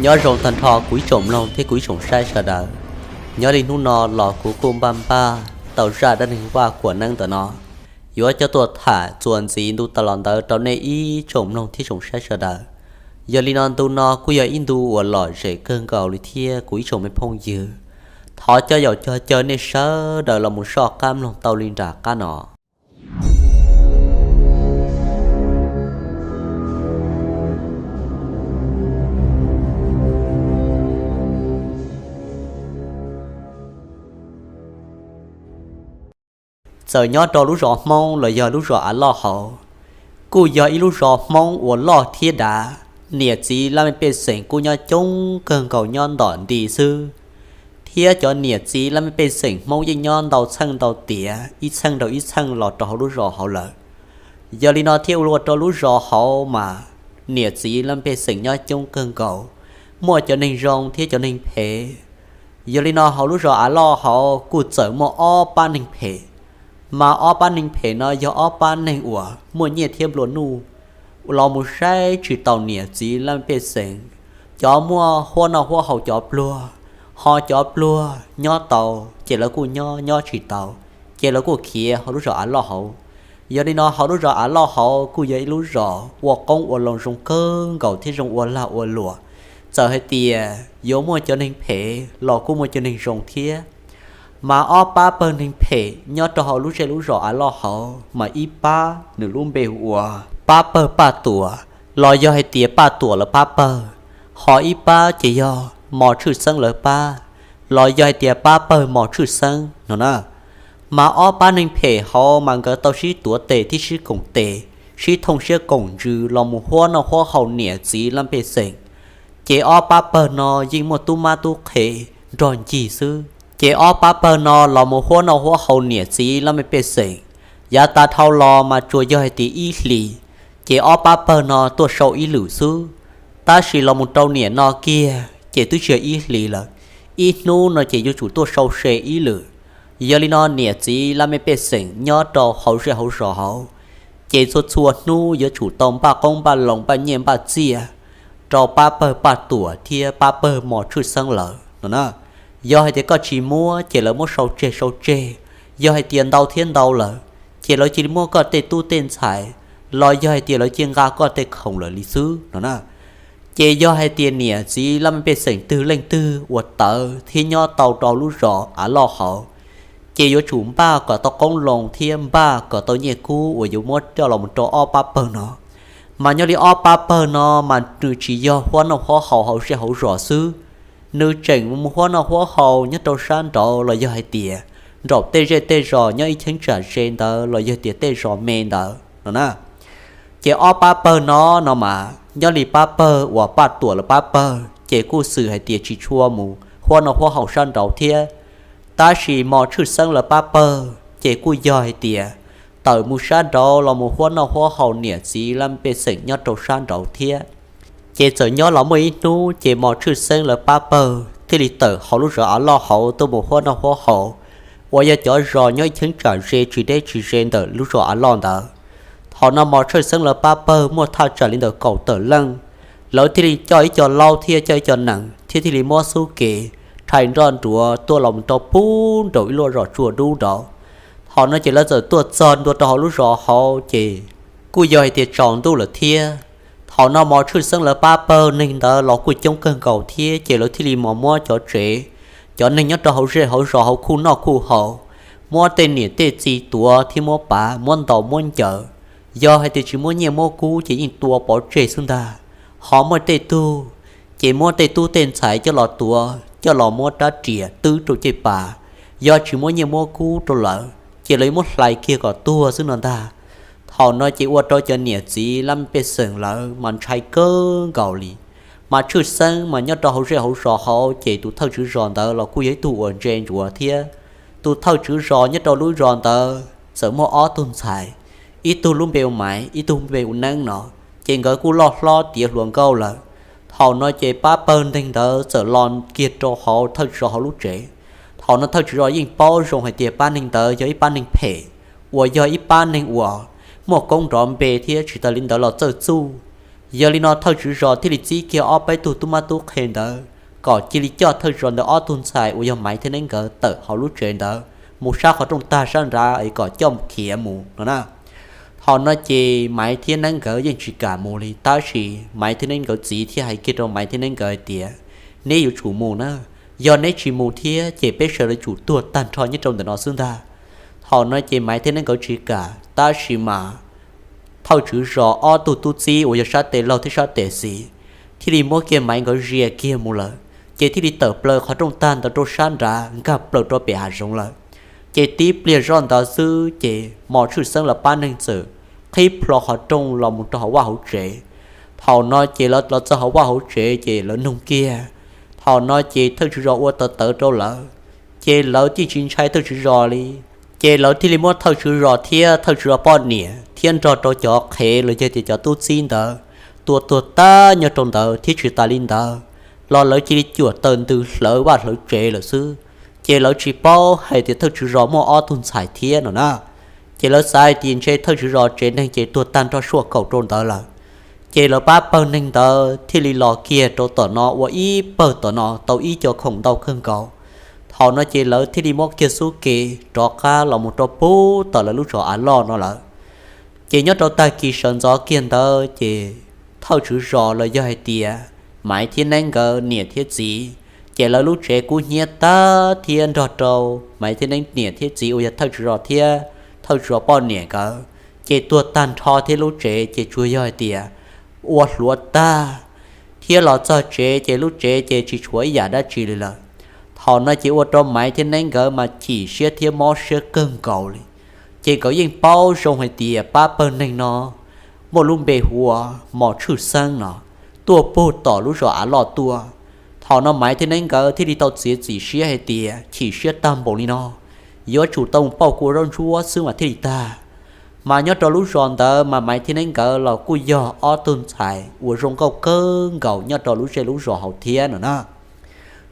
Nyob zoo tag nrho kuv ib tsoom mloog thiab kuv ib tsoom saib sawv daws. Nyob li hnub no los kuv kuj npaj npaj tau zaj dab neeg Vaj Khuam Neeb ntawm no yuav coj tuaj tham txuas ntxiv ntu tas los ntawd rau nej ib tsoom mloog thiab tsoom saib sawv daws. Yog li no ntu no kuj yog ib ntu uas lom zem kawg nkaus li thiab kuv ib tsoom me phooj ywg. Thov cov yaum cog caw nej sawv daws los mus soj qab mloog tau li nram qab no. Txawm nyob rau lub zos Hmoob los yog lub zos Av Loj Hauv, kuj yog ib lub zos Hmoob uas loj thiab dav. Niam txiv laj mej pej xeem kuj nyob coob kawg nkaus nyob ntom nti xwb, thiab cov niam txiv laj mej pej xeem Hmoob yeej nyob ntau txheej ntau tiav, ib txheej rau ib txheej los rau hauv lub zos hauv lawm. Yog li no thiaj ua rau lub zos hauv mas niam txiv laj mej pej xeem nyob coob kawg nkaus, muaj cov neeg zoo thiab cov neeg phem. Yog li no hauv lub zos Av Loj Hauv kuj txawm muaj ob pab neeg phem, mas ob pab neeg phem no yog ob pab neeg uas muaj nyiaj thiab nplua nuj, los mus saib tsis taus niam txiv laj mej pej xeem. Cov muaj huab noj huab haus cov pluag, ho cov pluag nyob tau ces lawv kuj nyob, nyob tsis tau ces lawv kuj khiav hauv lub zos Av Loj Hauv. Yog li no hauv lub zos Av Loj Hauv kuj yog ib lub zos ua qoob ua loo zoo kawg nkaus thiab zoo ua lag ua luam. Txawm hais tias yuav muaj cov neeg phem los kuj muaj cov neeg zoo thiab. Mas ob pab pawg neeg phem nyob rau hauv lub zej lub zos Av Loj Hauv mas ib pab nws lub npe hu ua pab pawg Paj Tuam, los yog hais tias Paj Tuam lawv pab pawg, ho ib pab ces yog Mos Tshwj Xeeb lawv pab, los yog hais tias pab pawg Mos Tshwj Xeeb no na. Mas ob pab neeg phem hauv mas nkawd tau sib tuav tes thiab sib koom tes, sib thooj siab koom ntsws los mus huab noj huab haus niam txiv laj mej pej xeem. Ces ob pab pawg no yeej muaj tub mab tub qhe nrog ncig xwb. Ces ob pab pawg no los mus huab noj huab haus niam txiv laj mej pej xeem, yav tas dhau los mas tsuas yog hais tias ib hlis, ces ob pab pawg no tuaj sau ib lwm xwb. Tab sis los mus rau niam no kiag ces twb tsis yog ib hlis lawm, ib hnub no ces yuav tsum tuaj sau se ib lwm. Yog li no niam txiv laj mej pej xeem nyob rau hauv zej hauv zos hauv, ces txhua txhua hnub yuav tsum tau npaj qoob npaj loo npaj nyiaj npaj txiaj rau pab pawg Paj Tuam thiab pab pawg Mos Tshwj Xeeb lawm no na. Yog hais tias koj tsis muab ces lawv muab sau tseg sau tseg. Yog hais tias ntau thiab ntau lawm, ces lawv cia li muab koj tej tub tej ntxhais, los yog hais tias lawv cia li nqa koj tej khoom lawm li xwb no na. Ces yog hais tias niam txiv laj mej pej xeem twg leej twg uas tawv thiab nyob tau rau lub zos Av Loj Hauv, ces yuav tsum npaj kom tau qoob loo thiab npaj kom tau nyiaj kub uas yuav muab coj los mus rau ob pab pawg no. Mas nyob li ob pab pawg no mas nws tsis yog huab noj huab haus hauv zej hauv zos xwb, nws tseem mus huab noj huab haus nyob rau sab nraud los yog hais tias nraum tej zej tej zos nyob ib cheeb tsam ze ntawd los yog tias tej zos me ntawd no na. Ces ob pab pawg no no mas nyob li pab pawg uas Paj Tuam lawv pab pawg ces kuj xwm hais tias tsis tshua mus huab noj huab haus sab nraud thiab. Tab sis Mos Tshwj Xeeb lawv pab pawg ces kuj yog hais tias tawm mus sab nraud los mus huab noj huab haus niam txiv laj mej pej xeem nyob rau sab nraud thiab. Ces txawm nyob los muaj ib hnub ces Mos Tshwj Xeeb lawv pab pawg thiaj li tawm hauv lub zos Av Loj Hauv tuaj mus huab noj huab haus, uas yog cov zos nyob ib cheeb tsam ze tsis deb tsis ze ntawm lub zos Av Loj ntawd. Thaum no Mos Tshwj Xeeb lawv pab pawg muaj thaj tsam li ntawm kaum tawm leej, lawv thiaj li coj ib co laub thiab coj ib co nees thiab thiaj li muab xub ke rhais nroj nruav tuaj los mus rau pub nraum ib lub zos Tsua Dub nraud. Thaum no ces lawv txawm tuaj txog ntua rau hauv lub zos hauv ces kuj yog hais tias tsaus ntuj lawm thiab. Thaum no Mos Tshwj Xeeb lawv pab pawg neeg ntawd los kuj coob kawg nkaus thiab ces lawv thiaj li mos muab cov tsev, cov neeg nyob rau hauv zej hauv zos hauv khuj noj khuj haus, muab tej niam tej txiv tuav thiab muab pav muab ntaus muab ncaws. Yog hais tias tsis muab nyiaj muab kub ces yeej tua pov tseg xwb ntag. Ho muaj tej tug ces muab tej tub tej ntxhais coj los tuav coj los muab rab riam twb rau caj pas. Yog tsis muab nyiaj muab kub rau lawv ces lawv muab hlais kiag kom tuag xwb no ntag. Thaum no ces ua rau cov niam txiv laj mej pej xeem lawv mas ntshai kawg nkaus li. Mas Tshwj Xeeb mas nyob rau hauv zej hauv zos hauv ces tus thawj tswv zos ntawd los kuj yog ib tug uas ntse ntsuav thiab. Tus thawj tswv zos nyob rau lub zos ntawd txawm muaj ob tug ntxhais, ib tug lub npe ua Maiv, ib tug npe ua Neeb no, ces nkawd kuj loj hlob tiav hluas nkauj lawm. Thaum no ces pab pawg neeg ntawd txawm los kiag rau hauv thawj tswv zos hauv lub tsev. Thaum no thawj tswv zos yeej paub zoo hais tias pab neeg ntawd yog ib pab neeg phem, uas yog ib pab neeg uas muaj koob nrov npe thiab tsis tas li ntawd los txawj txuj. Yog li no thawj tswv zos thiaj li txib kiag ob peb tug tub mab tub qhe ntawd kom cia li coj thawj tswv zos ntawd ob tug ntxhais uas yog Maiv thiab Neeb nkawd tawm hauv lub tsev ntawd mus sab qhov rooj tag sab nrad es kom coj khiav mus no na. Thaum no ces Maiv thiab Neeb nkawd yeej tsis kam mus li, tab sis Maiv thiab Neeb nkawd txiv thiaj hais kiag rau Maiv thiab Neeb nkawd hais tias, neb yuav tsum mus na, yog neb tsis mus thiab ces peb sawv daws tsum tuag tag nrho nyob rau ntawm no xwb ntag. Thaum no ces Maiv thiab Neeb nkawd tsis kam, tab sis mas thawj tswv zos ob tug tub txib uas yog sab tes laug thiab sab tes xis thiaj li muab kiag Maiv nkawd zia kiag mus lawm, ces thiaj li tawm plaws qhov rooj tag ntawd rau sab nrad nkag plaws rau pem hav zoov lawm. Ces tib pliag zoj ntawd xwb ces Mos Tshwj Xeeb lawv pab neeg txawm qhib plho qhov rooj los mus rau hauv vaj hauv tsev. Thaum no ces lawv los txog hauv vaj hauv tsev ces lawv nug kiag. Thaum no ces thawj tswv zos ua tawv tawv rau lawv, ces lawv yeej tsis ntshai thawj tswv zos li. Ces lawv thiaj li muab thawj tswv zos thiab thawj tswv zos poj niam thiab nrog rau cov qhev los yog tias cov tub txib ntawd tua tuag tag nyob rau ntawd thiab tsis tas li ntawd los lawv cia li cuam taws ntws hlawv vaj hlawv tsev lawm xwb. Ces lawv tsis paub hais tias thawj tswv zos muaj ob tug ntxhais thiab no na. Ces lawv xav hais tias ntshe thawj tswv zos tsev neeg ces tuag tag nrho suaj kaum rau ntawd lawm. Ces lawv pab pawg neeg ntawd thiaj li los kiag rau tom no ua ib pawg tom no tau ib co khoom ntau kawg nkaus. Thaum no ces lawv thiaj li muab kiag xub ke rov qab los mus rau pub tom lawv lub zos av loj no lawm. Ces nyob rau tag kis sawv ntxov kiag ntawd ces thawj tswv zos los yog hais tias Maiv thiab Neeb nkawd niam thiab txiv, ces lawv lub tsev kub hnyiab tag thiab nrog rau Maiv thiab Neeb niam thiab txiv uas yog thawj tswv zos thiab thawj tswv zos poj niam nkawd ces tuag tag nrho thiab lub tsev ces tsuas yog hais tias ua hluav tag thiab los txog tsev ces lub tsev ces tsis tshuav ib yam dab tsi li lawm. Thaum no ces ua rau Maiv thiab Neeb nkawd mas chim siab thiab mob siab kawg nkaus li. Ces nkawd yeej paub zoo hais tias pab pawg neeg no muaj lub npe hu ua Mos Tshwj Xeeb no tuaj pug tom lub zos av loj tuaj. Thaum no Maiv thiab Neeb nkawd thiaj li tau txiav txim siab hais tias chim siab tag npaum li no, yuav tsum tau mus pauj kua zaub ntsuab xwb mas thiaj li tag. Mas nyob rau lub zos ntawd mas Maiv thiab Neeb nkawd los kuj yog ob tug ntxhais uas zoo nkauj kawg nkaus nyob rau lub zej lub zos hauv thiab no na.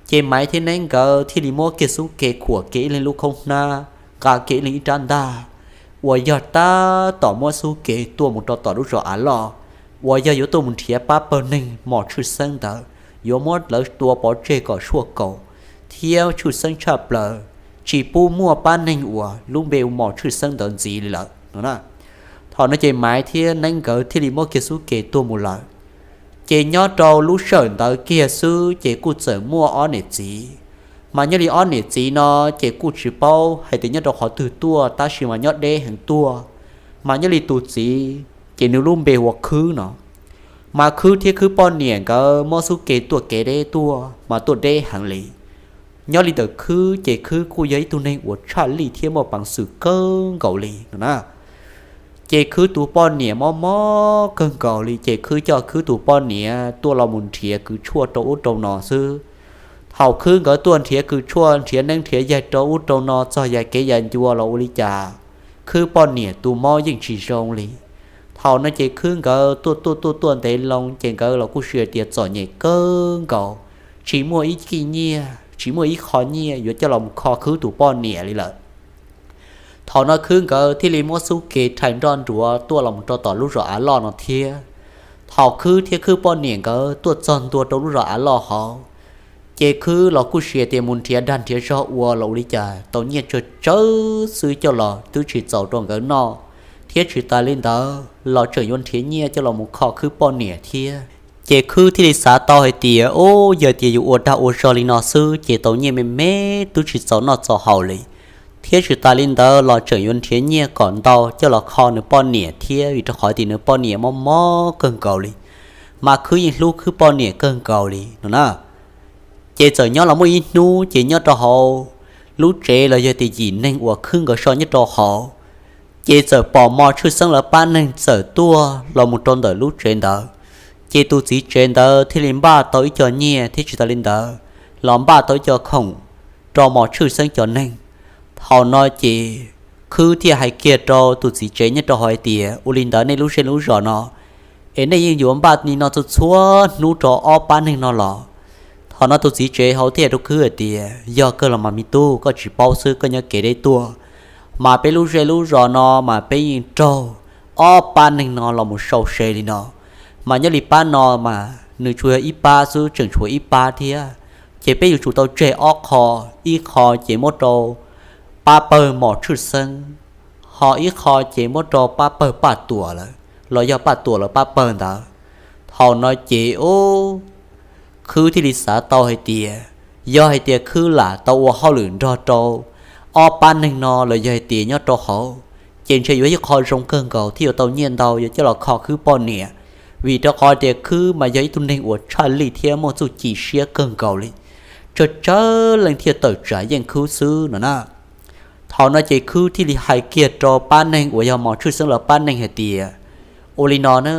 Ces Maiv thiab Neeb nkawd thiaj li muab kiag xub ke khuam kiag ib leeg lub khaub hnab, nqa kiag ib leeg ib rab ntaj, uas yog tab tom muab xub ke tuaj mus rau tom lub zos av loj, uas yog yuav tuaj mus nrhiav pab pawg neeg Mos Tshwj Xeeb ntawd, yuav muab lawv tua pov tseg kom suaj kaum thiab tshwj xeeb tshaj plaws, tsis pub muaj pab neeg uas lub npe Mos Tshwj Xeeb ntawd ntxiv li lawm no na. Thaum no ces Maiv thiab Neeb nkawd thiaj li muab kiag xub ke tuaj mus lawm. Ces nyob rau lub sij hawm ntawd kiag xwb ces kuj txawm muaj ob niam txiv. Mas nyob li ob niam txiv no ces kuj tsis paub hais tias nyob rau qhov twg tuaj tab sis mas nyob deb heev tuaj. Mas nyob li tus txiv ces nws lub npe hu ua Khwb no. Mas Khwb thiab Khwb poj niam nkawd muab xub ke tuaj kev deb tuaj mas tuaj deb heev li. Nyob li ntawm Khwb ces Khwb kuj yog ib tug neeg uas tshaj lij thiab muaj peev xwm kawg nkaus li no na. Ces Khwb tus poj niam mob mob kawg nkaus li ces Khwb coj Khwb tus poj niam tuaj los mus nrhiav kws tshuaj rau ub rau no xwb. Thaum Khwb nkawd tuaj nrhiav kws tshuaj nrhiav neeb nrhiav yaig rau ub rau no txog yav kev yav ncua los ua li cas, Khwb poj niam tus mob yeej tsis zoo li. Thaum no ces Khwb nkawd tuaj tuaj tuaj tuaj ntev loo ces nkawd los kuj sis hais tias txom nyem kawg nkaus, tsis muaj ib kij nyiaj tsis muaj ib qho nyiaj yuav coj los mus kho Khwb tus poj niam li lawm. Thaum no Khwb nkawd thiaj li muab xub ke rhais nroj nruav tuaj los mus rau tom lub zos av loj no thiab. Thaum Khwb thiab Khwb poj niam nkawd tuaj txog ntua rau lub zos av loj hauv, ces Khwb los kuj sis hais tias mus nrhiav dag nrhiav zog ua los ua li cas tau nyiaj tsawg tsawg xwb coj los twb tsis txaus rau nkawd noj, thiab tsis tas li ntawd los tseem yuav nrhiav nyiaj coj los mus kho Khwb poj niam thiab. Ces Khwb thiaj li xav tau hais tias, ub, yog tias yus ua dag ua zog li no xwb ces tau nyiaj me me twb tsis txaus noj txaus haus li, thiab tsis tas li ntawd los tseem yuav nrhiav nyiaj kom ntau coj los kho nws poj niam thiab vim rau qhov tias nws poj niam mob mob kawg nkaus li, mas Khwb yeej hlub Khwb poj niam kawg nkaus li no na. Ces txawm nyob los muaj ib hnub ces nyob rau hauv lub tsev los yog tias yim neeg uas Khwb nkawd so nyob rau hauv, ces txawm pom Mos Tshwj Xeeb lawv pab neeg txawm tuaj los mus rau ntawm lub tsev ntawd. Ces tus txiv tsev ntawd thiaj li npaj tau ib co nyiaj thiab tsis tas li ntawd los npaj tau ib co khoom rau Mos Tshwj Xeeb cov neeg. Thaum no ces Khwb thiaj hais kiag rau tus txiv tsev nyob rau hauv hais tias, ua li ntawd nej lub zej lub zos no es nej yeej yuav npaj li no txhua txhua hnub rau ob pab neeg no los? Thaum no tus txiv tsev hauv thiaj hais rau Khwb hais tias, yog kawg los mas me tub, koj tsis paub xwb, koj nyob kev deb tuaj, mas peb lub zej lub zos no mas peb yeej raug ob pab neeg no los mus sau se li no. Mas nyob li pab no mas nws tsuas yog ib pab xwb, tseem tshuav ib pab thiab. Ces peb yuav tsum tau tseg ob qho, ib qho ces muab rau pab pawg mos tshwj xeeb, ho ib qho ces muab rau pab pawg Paj Tuam lawm, los yog Paj Tuam lawv pab pawg ntawd. Thaum no ces ub, Khwb thiaj li xav tau hais tias yog hais tias Khwb lam tau ua hauj lwm nrog rau ob pab neeg no los yog hais tias nyob rau hauv, ces ntshe yuav ib qho zoo kawg nkaus thiab yuav tau nyiaj ntau yuav coj los kho Khwb poj niam. Vim rau qhov tias Khwb mas yog ib tug neeg uas tshaj lij thiab muaj txuj ci siab kawg nkaus li, tsawg tsawg leej thiaj tawm tsam yeej Khwb xwb no na. Thaum no ces Khwb thiaj li hais kiag rau pab neeg uas yog mos tshwj xeeb lawv pab neeg hais tias, ua li no na,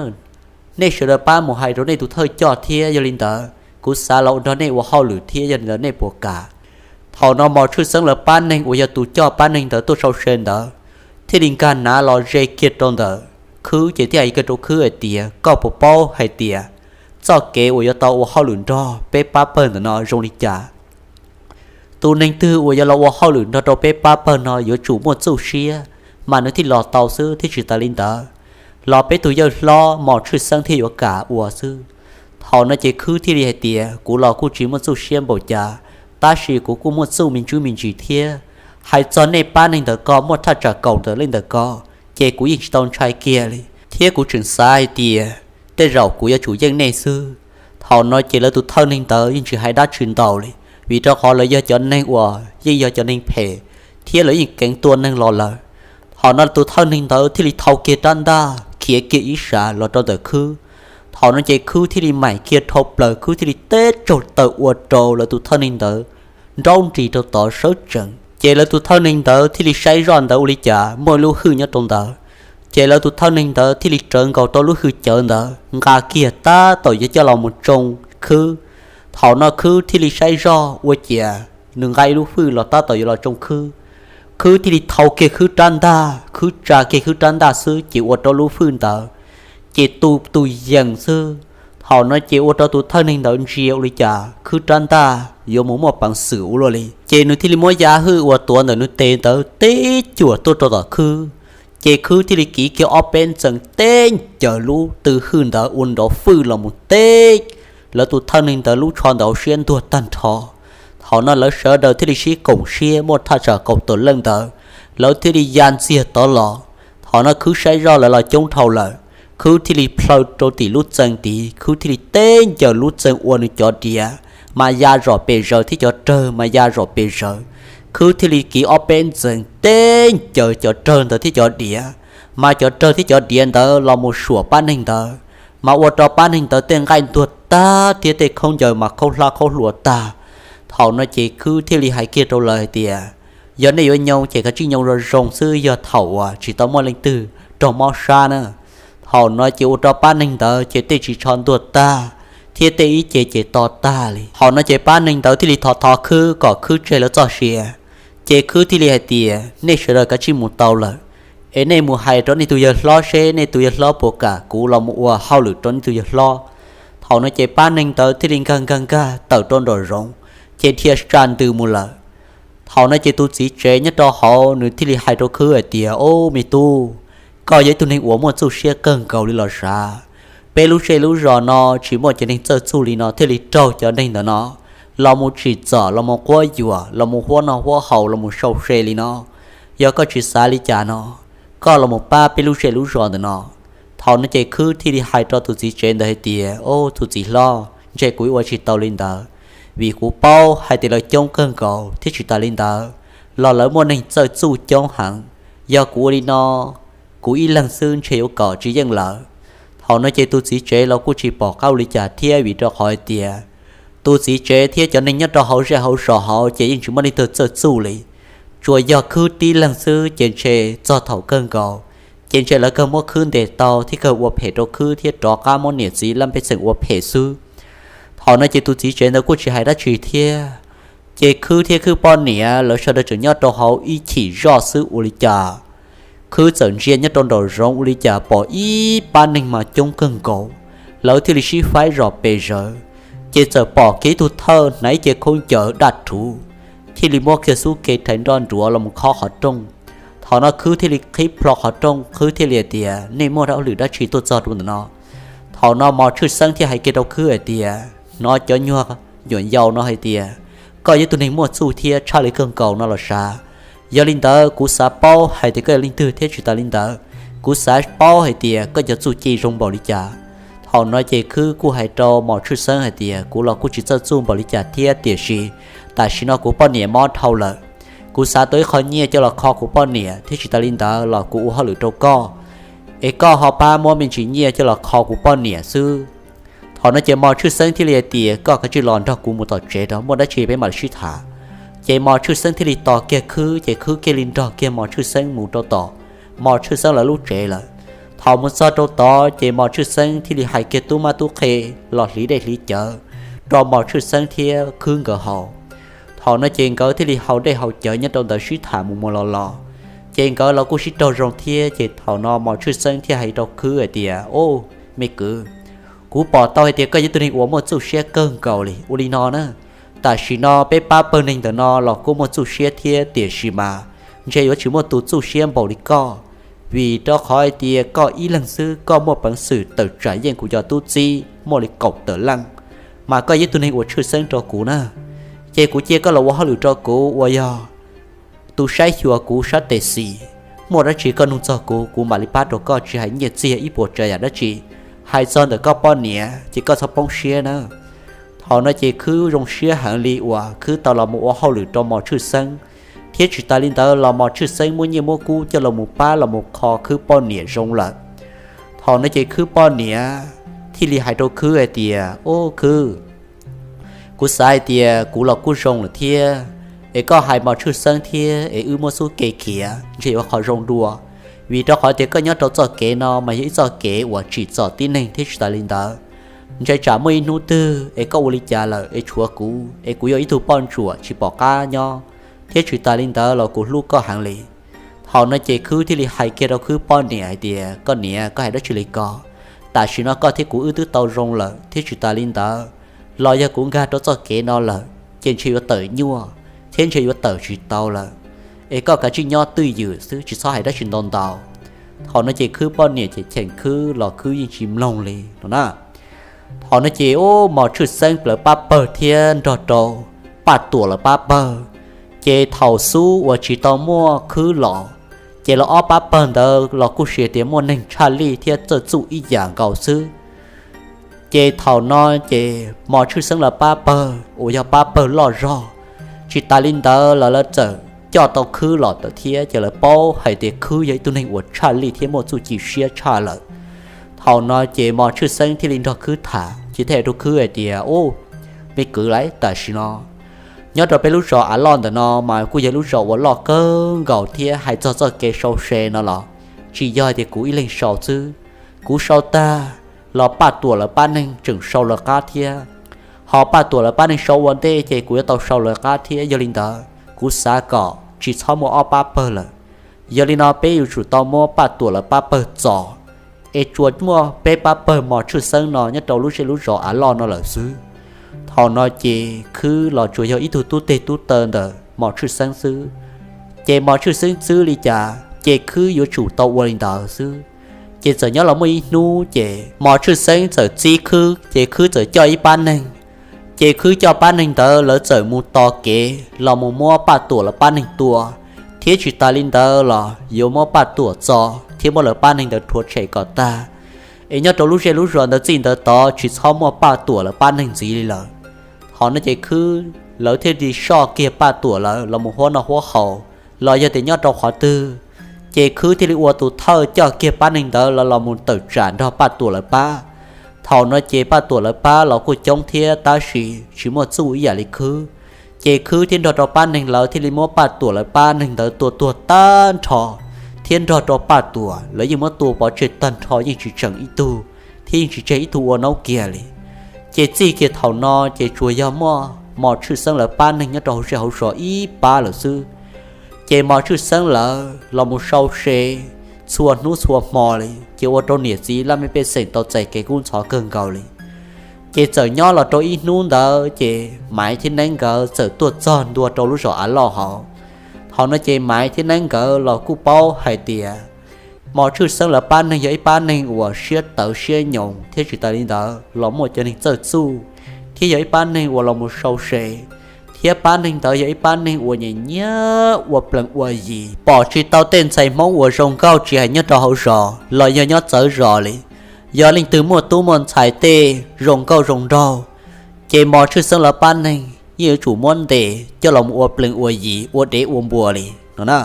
nej sawv daws pab mus hais rau nej tus thawj coj thiab, yog li ntawd kuv xav los nrog nej ua hauj lwm thiab, yog li ntawd nej puas kam? Thaum no mos tshwj xeeb lawv pab neeg uas yog tus coj pab neeg ntawd tuaj sau se ntawd thiaj li nkag nav los ze kiag rau ntawm Khwb ces thiaj hais kiag rau Khwb hais tias, koj puas paub hais tias txoj kev uas yuav tau ua hauj lwm nrog peb pab pawg ntawm no zoo li cas? Tus neeg twg uas yuav los ua hauj lwm nrog rau peb pab pawg no yuav tsum muaj txuj siab mas nws thiaj los tau xwb, thiab tsis tas li ntawd los peb tus yawg hlob mos tshwj xeeb thiaj yuav kam ua xwb. Thaum no ces Khwb thiaj li hais tias, kuv los kuj tsis muaj txuj siab npaum cas, tab sis kuv kuj muaj txuj me ntsis me ntsis thiab. Hais txog nej pab neeg ntawm ko muaj thaj tsam kaum ntawm leej ntawm ko, ces kuv yeej tsis tau ntshai kiag li, thiab kuv tseem xav hais tias tej zaum kuv yuav tsum yeej nej xwb. Thaum no ces lawv tus thawj neeg ntawd yeej tsis hais dab tsi ntau li, vim rau qhov lawv yog cov neeg uas yeej yog cov neeg phem, thiab lawv yeej keev tua neeg los lawm. Thaum no tus thawj neeg ntawd thiaj li thau kiag rab ntaj khiav kiag ib sab los rau ntawm Khwb. Thaum no ces Khwb thiaj li maim kiag dhau plaws, Khwb thiaj li teb tsaug taw ua rau lawv tus thawj neeg ntawd nraub nris rau tod sawv tsees. Ces lawv tus thawj neeg ntawd thiaj li saib zoj ntawd ua li cas muaj lub hwj nyob rau ntawd. Ces lawv tus thawj neeg ntawd thiaj li rawv nkaus rau lub hwj cawv ntawd nqa kiag tab tom yuav coj los mus tsoo Khwb. Thaum no Khwb thiaj li saib zoj ua ciav nws nqa ib lub hwj los tab tom yuav los tsoo Khwb. Khwb thiaj li thau kiag Khwb rab ntaj, Khwb tsa kiag Khwb rab ntaj xwb ces ua rau lub hwj ntawd ces tu tus yees xwb. Thaum no ces ua rau tus thawj neeg ntawd ntsia ua li cas Khwb rab ntaj yuav mus muaj peev xwm ua luaj li, ces nws thiaj li muab yam hwj uas tuav ntawm nws tes ntawd teb cuam tuaj rau tom Khwb. Ces Khwb thiaj li kiv kiag ob peb ntxees teb ncaws lub tw hwj ntawd ua nrov fwj los mus teb lawv tus thawj neeg ntawd lub tsho ntawd hauv siab ntuag tag nrho. Thaum no lawv sawv daws thiaj li sib koom siab muaj thaj tsam kaum tawm leej ntawd, lawv thiaj li ya ntxiag tod los. Thaum no Khwb saib zoj lawv los coob dhau lawm, Khwb thiaj li plhaw rau tim lub txee tid, Khwb thiaj li teb ncaws lub txee ua nws cov diav, mas ya zom pes zawv thiab cov rawg mas ya zom pes zawv. Khwb thiaj li kiv ob peb ntxees teb ncaws cov rawg ntawd thiab cov diav, mas cov rawg thiab cov diav ntawd los mus suam pab neeg ntawd, mas ua rau pab neeg ntawd tej nqaij ntuag tag thiab tej khaub ncaws mas khaub hlab khaub hlua tag. Thaum no ces Khwb thiaj li hais kiag rau lawv hais tias, yog nej yuav nyoo ces kav tsij nyoo zoo zoo xwb, yog thaum uas tsis tau muaj leej twg raug mob sab na. Thaum no ces ua rau pab neeg ntawd ces tej ris tsho ntuag tag, thiab tej ib ce ces to tag li. Thaum no ces pab neeg ntawd thiaj li thov thov Khwb kom Khwb tseg lawv txoj sia. Ces Khwb thiaj li hais tias, nej sawv daws kav tsij mus tau lawm, es nej mus hais rau nej tus yawg hlob seb nej tus yawg hlob puas kam kuv los mus ua hauj lwm rau nej tus yawg hlob. Thaum no ces pab neeg ntawd thiaj li nkag nkag nkag tawm rau nraum zoov, ces dhia tsa ntws mus lawm. Thaum no ces tus txiv tsev nyob rau hauv nws thiaj li hais rau Khwb hais tias, ob, me tub, koj yog ib tug neeg uas muaj txuj siab kawg nkaus li los sav. Peb lub zej lub zos no tsis muaj cov neeg txawj txuj li no thiaj li raug cov neeg ntawm no los mus tsim txom, los mus quab yuam, los mus huab noj huab haus, los mus sau se li no. Yog koj tsis xav li cas no, koj los mus pab peb lub zej lub zos ntawm no. Thaum no ces Khwb thiaj li hais rau tus txiv tsev ntawd hais tias, ob, tus txiv hlob, ntshe kuv ua tsis tau li ntawd, vim kuv paub hais tias lawv coob kawg nkaus thiab tsis tas li ntawd los lawv muaj neeg txawj txuj coob heev. Yog kuv ua li no, kuv ib leeg xwb ntshe yuav kom tsis yeej lawv. Thaum no ces tus txiv tsev los kuj tsis pom qab ua li cas thiab, vim rau qhov hais tias tus txiv tsev thiab cov neeg nyob rau hauv zej hauv zos hauv ces yeej tsis muaj leej twg txawj txuj li. Tsuas yog Khwb tib leeg xwb ces ntshe txog thaum kawg nkaus ces ntshe lawv kawg muab Khwb ntes tau thiab kawg ua phem rau Khwb thiab rov qab muab niam txiv laj pej xeem ua phem xwb. Thaum no ces tus txiv tsev ntawd kuj tsis hais dab tsi thiab. Ces Khwb thiab Khwb poj niam lawv sawv daws tseem nyob rau hauv ib chim zoj xwb ua li cas, Khwb txawm ntsia nyob rau nraum zoov ua li cas pom ib pab neeg mas coob kawg nkaus, lawv thiaj li sib faib zom pes zawv. Ces txawm pom kiag ib tug thawj hnav ib ce khaub ncaws daj rhuv, thiaj li muab kiag xub ke rhais nroj nruav los mus khob qhov rooj. Thaum no Khwb thiaj li qhib plho qhov rooj, Khwb thiaj li hais tias, nej muaj hauj lwm dab tsi tuaj txog rau ntawm no? Thaum no Mos Tshwj Xeeb thiaj hais kiag rau Khwb hais tias, hnov cov nyuag nyuam yaus no hais tias koj yog ib tug neeg muaj txuj thiab tshaj li kawg nkaus no los sav. Yog li ntawd kuv xav paub hais tias koj yog leej twg thiab tsis tas li ntawd, kuv xav paub hais tias koj cov txuj ci zoo npaum li cas. Thaum no ces Khwb kuj hais rau Mos Tshwj Xeeb hais tias kuv los kuj tsis txawj txuj npaum li cas thiab, tiam sis tam sim no kuv poj niam mob dhau lawm. Kuv xav tau ib qho nyiaj coj los kho kuv poj niam thiab tsis tas li ntawd los kuv ua hauj lwm rau koj, es koj ho pab muab me ntsis nyiaj coj los kho kuv poj niam xwb. Thaum no ces Mos Tshwj Xeeb thiaj li hais tias koj kav tsij los nrog kuv mus tom tsev rau, muaj dab tsi peb mam li sib tham. Ces Mos Tshwj Xeeb thiaj li tos kiag Khwb, ces Khwb thiaj li nrog kiag Mos Tshwj Xeeb mus rau tom Mos Tshwj Xeeb lawv lub tsev lawm. Thaum mus txog rau tod ces Mos Tshwj Xeeb thiaj li hais kiag tub mab tub qhe los hliv dej hliv cawv rau Mos Tshwj Xeeb thiab Khwb nkawd haus. Thaum no ces nkawd thiaj li haus dej haus cawv nyob rau ntawd sib tham mus mus los los, ces nkawd los kuj sib raug zoo thiab. Ces thaum no Mos Tshwj Xeeb thiaj hais rau Khwb hais tias, Au, me kwv, kuv pom tau hais tias koj yog ib tug neeg uas muaj txuj siab kawg nkaus li. Ua li no na, tam sim no peb pab pawg neeg ntawm no los kuj muaj txuj siab thiab, tiam sis mas ntshe yuav tsis muaj tus txuj siab npaum li koj, vim rau qhov hais tias koj ib leeg xwb koj muaj peev xwm tawm tsam yeej kuv cov tub txib muaj li kaum tawm leej, mas koj yog ib tug neeg uas tshwj xeeb rau kuv na. Ces kuv cia koj los ua hauj lwm rau kuv uas yog tus saib xyuas kuv sab tes xis. Muaj dab tsi koj nug txog kuv, kuv mam li pab rau koj, tsis hais nyiaj txiag ib puas tsav yam dab tsi. Hais txog ntawm koj poj niam ces koj txhob poob siab na. Thaum no ces Khwb zoo siab heev li uas Khwb tau los mus ua hauj lwm rau Mos Tshwj Xeeb, thiab tsis tas li ntawd los Mos Tshwj Xeeb muab nyiaj muab kub coj los mus pab los mus kho Khwb poj niam zoo lawm. Thaum no ces Khwb poj niam thiaj li hais rau Khwb hais tias, Au Khwb, kuv xav hais tias kuv los kuj zoo lawm thiab, es koj hais Mos Tshwj Xeeb thiab es wb muab xub ke khiav ntshe yuav qhov zoo dua, vim rau qhov tias koj nyob rau txoj kev no mas yog ib txoj kev uas tsim txom tib neeg thiab tsis tas li ntawd, ntshe tsam muaj ib hnub twg es koj ua li cas lawm es tshuav kuv es kuv yog ib tug poj ntsuam tsis pom qab nyob, thiab tsis tas li ntawd los kuv hlub koj heev li. Thaum no ces Khwb thiaj li hais kiag rau Khwb poj niam hais tias, Koj niam, koj hais dab tsi li ko? Tam sim no koj thiab kuv wb twb tau zoo lawm thiab tsis tas li ntawd los yog kuv nkag rau txoj kev no lawm ces ntshe yuav tawm nyuaj thiab ntshe yuav tawm tsis tau lawm, es koj kav tsij nyob twj ywm xwb, tsis txhob hais dab tsi ntau ntau. Thaum no ces Khwb poj niam ces cheem Khwb los Khwb yeej tsis mloog li no na. Thaum no ces ub, Mos Tshwj Xeeb lawv pab pawg thiab nrog rau Paj Tuam lawv pab pawg, ces thaum xub uas tsis tau muaj Khwb los, ces lawv ob pab pawg ntawd los kuj sis tias muaj neeg tshaj lij thiab txawj txuj ib yam nkaus xwb. Ces thaum no ces Mos Tshwj Xeeb lawv pab pawg uas yog pab pawg loj zog, tsis tas li ntawd los lawv txawm coj tau Khwb los tawm thiab, ces lawv paub hais tias Khwb yog ib tug neeg uas tshaj lij thiab muaj txuj ci siab tshaj lawm. Thaum no ces Mos Tshwj Xeeb thiaj li nrog Khwb tham, ces thiaj hais rau Khwb hais tias, Ub, me kwv, lawm tam sim no nyob rau peb lub zos Av Loj ntawm no mas kuj yog lub zos uas loj kawg nkaus thiab hais txog txoj kev sau se no los tsis yog hais tias kuv ib leeg sau xwb. Kuv sau tag los Paj Tuam lawv pab neeg tseem sau lawv qab thiab, ho Paj Tuam lawv pab neeg sau ua ntej ces kuv yuav tau sau lawv qab thiab. Yog li ntawd kuv xav kom tsis txhob muaj ob pab pawg lawm. Yog li no peb yuav tsum tau muab Paj Tuam lawv pab pawg txo, es tsuas muaj peb pab pawg Mos Tshwj Xeeb no nyob rau lub zej lub zos Av Loj no lawm xwb. Thaum no ces Khwb los tsuas yog ib tug tub teg tub taw ntawm Mos Tshwj Xeeb xwb. Ces Mos Tshwj Xeeb txwb li cas ces Khwb yuav tsum tau ua li ntawd xwb. Ces txawm nyob los muaj ib hnub ces Mos Tshwj Xeeb txawm txib Khwb, ces Khwb txawm coj ib pab neeg. Ces Khwb coj pab neeg ntawd lawv txawm mus tos kev los mus muab Paj Tuam lawv pab neeg tua, thiab tsis tas li ntawd los yuav muab Paj Tuam txo thiab muab lawv pab neeg ntawd rhuav tshem kom tag, es nyob rau lub zej lub zos ntawd txij ntawd tod tsis txhob muaj Paj Tuam lawv pab neeg ntxiv li lawm. Thaum no ces Khwb lawv thiaj li soj kiag Paj Tuam lawv los mus huab noj huab haus los yog tias nyob rau qhov twg, ces Khwb thiaj li ua tus thawj coj kiag pab neeg ntawd lawv los mus tawm tsam nrog Paj Tuam lawv pab. Thaum no ces Paj Tuam lawv pab los kuj coob thiab tab sis tsis muaj txuj ib yam li Khwb. Ces Khwb thiaj nrog rau pab neeg lawv thiaj li muab Paj Tuam lawv pab neeg ntawd tua tuag tag nrho, thiab nrog rau Paj Tuam lawv yeej muab tua pov tseg tag nrho, yeej tsis tseem ib tug, thiab yeej tsis tseg ib tug ua naub kiag li. Ces txij kiag thaum no ces tsuas yog muaj Mos Tshwj Xeeb lawv pab neeg nyob rau hauv zej hauv zos ib pab lawm xwb. Ces Mos Tshwj Xeeb lawv los mus sau se txhua hnub txhua hmo li, ces ua rau niam txiv laj mej pej xeem tau txais kev kub ntxhov kawg nkaus li. Ces txawm nyob los rau ib hnub ntawd ces Maiv thiab Neeb nkawd txawm tuaj txog ntua rau lub zos Av Loj hauv. Thaum no ces Maiv thiab Neeb nkawd los kuj paub hais tias Mos Tshwj Xeeb lawv pab neeg yog ib pab neeg uas siab tawv siab nyoos thiab tsis tas li ntawd los muaj cov neeg txawj txuj, thiab yog ib pab neeg uas los mus sau se, thiab pab neeg ntawd yog ib pab neeg uas nyiam nyiam ua plees ua yis, pom tsis tau tej ntxhais Hmoob uas zoo nkauj tsis hais nyob rau hauv zos los yog nyob txawv zos li. Yog leej twg muaj tub muaj ntxhais tej zoo nkauj zoo nraug, ces Mos Tshwj Xeeb lawv pab neeg yeej yuav tsum muab ntes coj los ua plees ua yis ua dev ua npua li no na.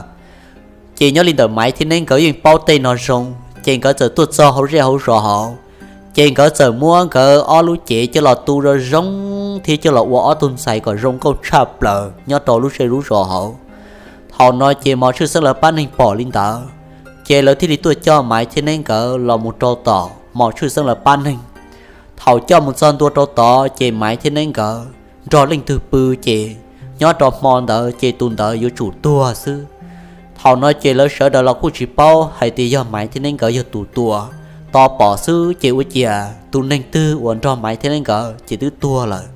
Ces nyob li ntawm Maiv thiab Neeb nkawd yeej paub tej no zoo, ces nkawd txawm tuaj txog hauv zej hauv zos hauv, ces nkawd txawm muab nkawd ob lub cev coj los tu zoo zoo thiab coj los ua ob tug ntxhais kom zoo nkauj tshaj plaws nyob rau lub zej lub zos hauv. Thaum no ces Mos Tshwj Xeeb lawv pab neeg pom li ntawd, ces lawv thiaj li tuaj coj Maiv thiab Neeb nkawd los mus rau tom Mos Tshwj Xeeb lawv pab neeg. Thaum coj mus txog ntua rau tod ces Maiv thiab Neeb nkawd nrog leej twg pw ces nyob rau hmo ntawd ces tus ntawd yuav tsum tuag xwb. Thaum no ces lawv sawv daws los kuj tsis paub hais tias yog Maiv thiab Neeb nkawd yog tus tua. Tos pom xwb ces ua ciav tus neeg twg uas nrog Maiv thiab Neeb nkawd ces twb tuag lawm.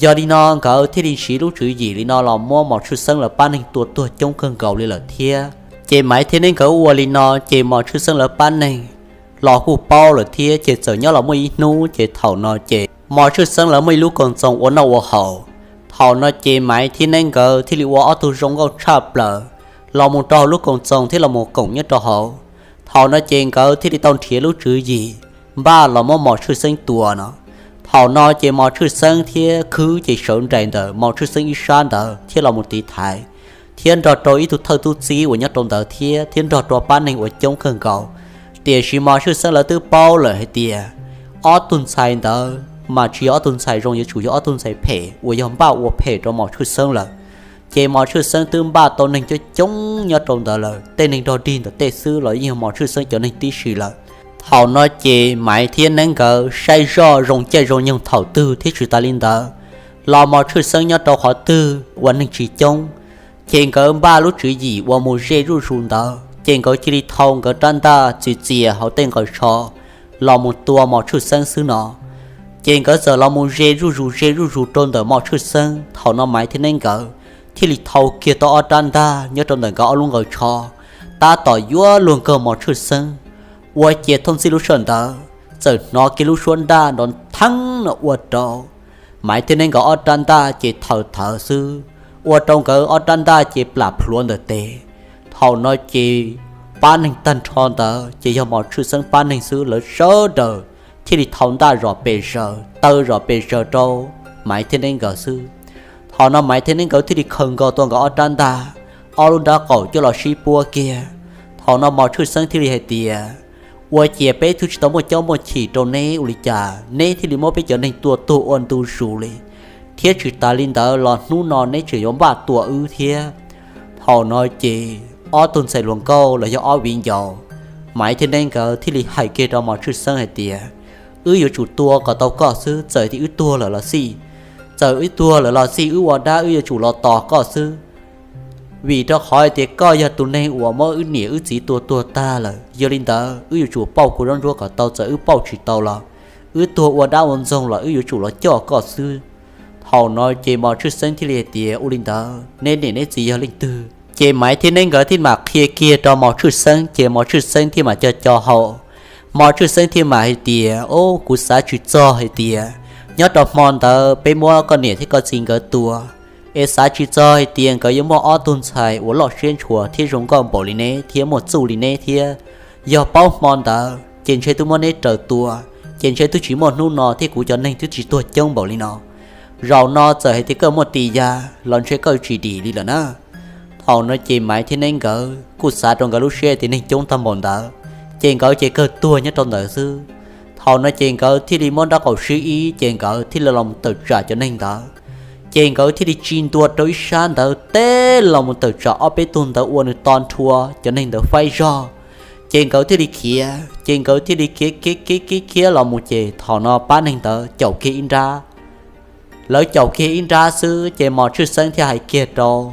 Yog li no nkawd thiaj li siv lub tswv yim li no los muab Mos Tshwj Xeeb lawv pab neeg tua tuag coob kawg nkaus li lawm thiab. Ces Maiv thiab Neeb nkawd ua li no ces Mos Tshwj Xeeb lawv pab neeg los kuj paub lawm thiab, ces txawm nyob los muaj ib hnub ces thaum no ces Mos Tshwj Xeeb lawv muaj ib lub koom txoos ua noj ua haus. Thaum no ces Maiv thiab Neeb nkawd thiaj li ua ob tug zoo nkauj tshaj plaws los mus rau hauv lub koom txoos thiab los mus koom nyob rau hauv. Thaum no ces nkawd thiaj li tau nrhiav lub tswv yim npaj los muab Mos Tshwj Xeeb tua no. Thaum no ces Mos Tshwj Xeeb thiab Khwb ces sawv nraim ntawm Mos Tshwj Xeeb ib sab ntawd thiab los mus tiv thaiv, thiab nrog rau ib tug thawj tub txib uas nyob rau ntawd thiab, thiab nrog rau pab neeg uas coob kawg nkaus. Tiam sis Mos Tshwj Xeeb lawv twb paub lawm hais tias ob tug ntxhais ntawd mas tsis yog ob tug ntxhais zoo, yuav tsum yog ob tug ntxhais phem uas yog npaj ua phem rau Mos Tshwj Xeeb lawm. Ces Mos Tshwj Xeeb twb npaj tau neeg coob coob nyob rau ntawd lawm, tej neeg nrog dig ntawm tej xwb los yeej yog Mos Tshwj Xeeb cov neeg tib si lawm. Thaum no ces Maiv thiab Neeb nkawd saib zoj zoo caij zoo nyoog thaum twg thiab tsis tas li ntawd los Mos Tshwj Xeeb nyob rau qhov twg uas neeg tsis coob, ces nkawd npaj lub tswv yim uas mus ze zuj zus ntawd, ces nkawd cia li thau nkawd rab ntaj txias txias hauv tej nqaws tsho los mus tua Mos Tshwj Xeeb xwb no. Ces nkawd txawm los mus ze zuj zus ze zuj zus rau ntawm Mos Tshwj Xeeb. Thaum no Maiv thiab Neeb nkawd thiaj li thau kiag tau ob rab ntaj nyob rau ntawm nkawd ob lub nqaws tsho, tab tom yuav luag nkaug Mos Tshwj Xeeb, ua ciav thooj txij lub sij hawm ntawd txawm hnov kiag lub suab ntaj nrov theeb no ua rau Maiv thiab Neeb nkawd ob rab ntaj ces thaws thawv xwb, ua rau nkawd ob rab ntaj ces plam plhuav ntawm tes. Thaum no ces pab neeg tag nrho ntawd ces yog Mos Tshwj Xeeb pab neeg xwb, lawv sawv daws thiaj li thau ntaj zom pes zaws taw zom pes zaws rau Maiv thiab Neeb nkawd xwb. Thaum no Maiv thiab Neeb nkawd thiaj li khaws nkaus tau nkawd ob rab ntaj, ob lub nrab qaum coj los sib puab kiag. Thaum no Mos Tshwj Xeeb thiaj li hais tias, ua ciav peb twb tsis tau muaj caub muaj chim rau neb ua li cas neb thiaj li muab peb cov neeg tua tuag ua ntu zus li, thiab tsis tas li ntawd los hnub no neb tseem yuav npaj tua wb thiab. Thaum no ces ob tug ntxhais hluas nkauj los yog ob viv ncaus, Maiv thiab Neeb nkawd thiaj li hais kiag rau Mos Tshwj Xeeb hais tias, wb yuav tsum tua kom tau koj xwb, txawm tias wb tuag lawm los xij, txawm wb tuag lawm los xij wb ua dab wb yuav tsum los tos koj xwb. Vim rau qhov hais tias koj yog tus neeg uas muab wb niam wb txiv tua tuag tag lawm, yog li ntawd wb yuav tsum pauj kua zaub ntsuab kom tau, txawm wb pauj tsis tau los wb tuag ua dab ua ntxoog los wb yuav tsum los coj koj xwb. Thaum no ces Mos Tshwj Xeeb thiaj li hais tias, ua li ntawd neb niam neb txiv yog leej twg? Ces Maiv thiab Neeb nkawd thiaj mam qhia kiag rau Mos Tshwj Xeeb, ces Mos Tshwj Xeeb thiaj mam co co hau. Mos Tshwj Xeeb thiaj mam hais tias, o, kuv xav tsis txog hais tias nyob rau hmo ntawd peb muab koj niam thiab koj txiv nkawd tua, es xav tsis txog hais tias nkawd yuav muaj ob tug ntxhais uas loj siab ntshua thiab zoo nkauj npaum li neb thiab muaj txuj li neb thiab. Yog paub hmo ntawd ces ntshe twb muab neb raws tua, ces ntshe twb tsis muaj hnub no thiab kuv cov neeg twb tsis tuag coob npaum li no. Zaum no txawm hais tias koj muaj tis ya los ntshe koj tsis dim li lawm na. Thaum no ces Maiv thiab Neeb nkawd kuj xav rau nkawd lub siab tias neeg coob tag npaum ntawd, ces nkawd ces kawg tuag nyob rau ntawd xwb. Thaum no ces nkawd thiaj li muab nraub qaum sib ib, ces nkawd thiaj li los mus tawm tsam cov neeg ntawd. Ces nkawd thiaj li tsis ntua rau ib sab ntawd teb los mus tawm tsam ob peb tug ntawd ua nws to nrhua cov neeg ntawd faib zog. Ces nkawd thiaj li khiav, ces nkawd thiaj li khiav khiav khiav khiav khiav los mus, ces thaum no pab neeg ntawd caum kiag ib nrab. Lawv caum kiag ib nrab xwb ces Mos Tshwj Xeeb thiaj hais kiag rau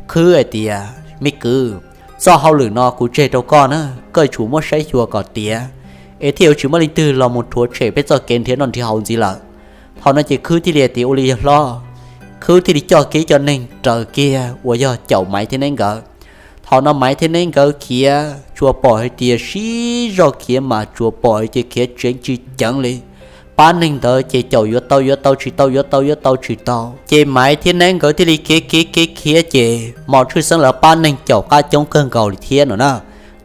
Khwb hais tias, me kwv, txoj hauj lwm no kuv tseg rau koj na, koj yuav tsum muab saib xyuas kom tiav, es thiaj yuav tsis muaj leej twg los mus rhuav tshem peb txoj kev nrhiav noj nrhiav haus ntxiv lawm. Thaum no ces Khwb thiaj li hais tias, ua li yog hlob. Khwb thiaj li coj kiag cov neeg raws kiag uas yog caum Maiv thiab Neeb nkawd. Thaum no Maiv thiab Neeb nkawd khiav tsuas pom hais tias sib zog khiav mas tsuas pom hais tias khiav tseev tsis ceev li. Pab neeg ntawd ces caum yuav tau yuav tau tsis tau, yuav tau yuav tau tsis tau. Ces Maiv thiab Neeb nkawd thiaj li khiav khiav khiav khiav ces Mos Tshwj Xeeb lawv pab neeg caum qab coob kawg nkaus li thiab no na,